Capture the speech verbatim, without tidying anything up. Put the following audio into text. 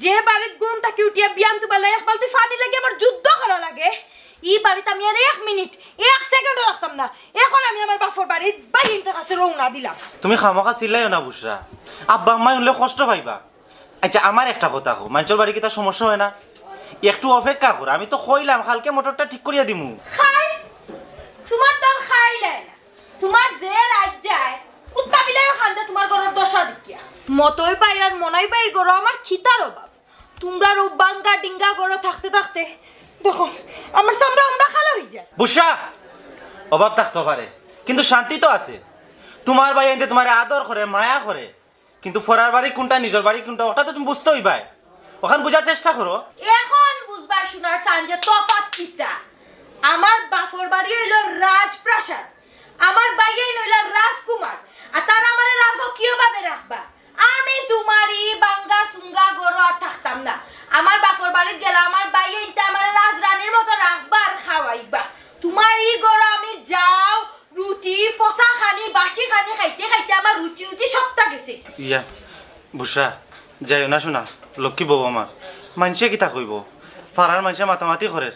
যে বাড়িত ঘুম থাকি উঠিয়া বিয়ান তুবাইলে এক বালতি পানি লাগি আমার যুদ্ধ করা লাগে, ই বাড়িত আমি আর এক মিনিট, এক সেকেন্ডও রাখতাম না। এখন আমি আমার বাপর বাড়িত ভাইয়াইন্তর কাছে রওনা দিলাম। তুমি খামোখা চিল্লাইও না বুশরা, আব্বা আম্মায় হুনলে কষ্ট পাইবা। আচ্ছা, আমার একটা কথা কও, মাইনষর বাড়ি কিতা সমস্যা হয় না? একটু অপেক্ষা করো, আমি তো কইলাম কালকে মোটরটা ঠিক করিয়া দিমু। খাই, তোমার তার খাইলাই না। তোমার যে রাইত যায়, কুত্তা বিলাইও কান্দে তোমার ঘরর দশা দেখিয়া। মতই ভাইর আর মনাই ভাইর ঘরো আমার খিতার অভাব। তোমরার অউ ভাঙ্গা ডিঙ্গা ঘরো থাকতে থাকতে দেখো, আমার চামড়া উমড়া কালা অইযায়। বুশরা, অভাব থাকতো পারে, কিন্তু শান্তি তো আছে। তোমার ভাইয়াইন্তে তোমারে আদর করে, মায়া করে, কিন্তু পরার বাড়ি কুনটা, নিজর বাড়ি কুনটা, ওটা তো তুমি বুঝতে অইবায়। অখান বুঝার চেষ্টা করো। এখন বুঝবায় সোনার চান যে তফাত কিতা। আমার বাপর বাড়ি অইলো রাজপ্রাসাদ, আমার ভাইয়াইন অইলা রাজকুমার, আর তারা আমারে রাজকীয় ভাবে রাখবা। আমি তোমার ই ভাঙ্গা চুঙ্গা ঘরো আর থাকতাম না। আমার বাপর বাড়িত গেলে আমার ভাইয়াইন্তে আমারে রাজরানীর মতো রাখবা আর খাওয়াইবা। তোমার ই ঘরো আমি যাও, রুটি, ফসা খানি, বাসি খানি খাইতে খাইতে আমার রুচি উচি সবটা গেছে। ইয়া, বুশরা, যাইও না সোনা, লক্ষ্মী বউ আমার। মাইনষে কিতা কইবো? পাড়ার মাইনষে মাতামাতি করের,